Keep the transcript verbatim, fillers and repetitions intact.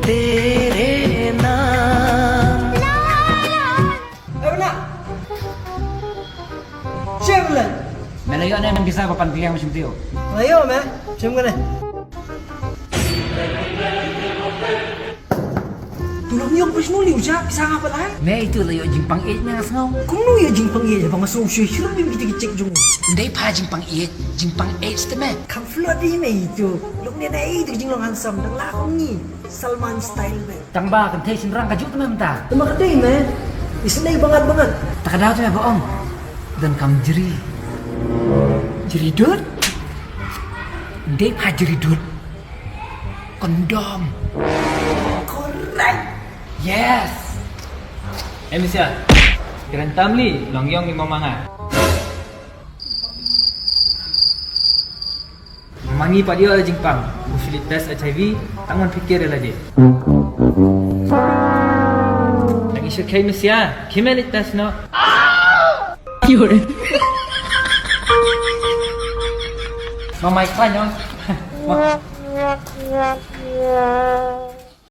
तेरे नाम। ए बना। Chevrolet. Me la ïoh ne em pisa ba pan piliang me shim tio. La ïoh me. Shim kane. Tu long ïoh pis nuli uja pisa nga pat ai. Me itu la ïoh jingpang ej me nga sngew. Kumno ïoh jingpang ej ba nga sngew shu shu bim kita ki check jong. Ndei pha jingpang ej, jingpang ej te me. Kam flot di me itu. Long ne na itu jinglong handsome dang la kong ni. Salman style me. Tang ba kan thei shynrang ka juk te me mynta. Te ma ka dei me. Isnei bangat bangat. Ta ka daw te me ba ong. Don kam jri. Jri dud. Ndei pha jri dud. Kondom. Correct. Yes. Eh Miss Ïa. Kren tam li long ïong i mama nga. Mangi pat ïoh la jingpang. U shu leit test H I V. Tang wan phi ker ïa lade. Tang i shu khei Miss Ïa. Khie me leit test noh. Ma mai khlaiñ noh. Ma.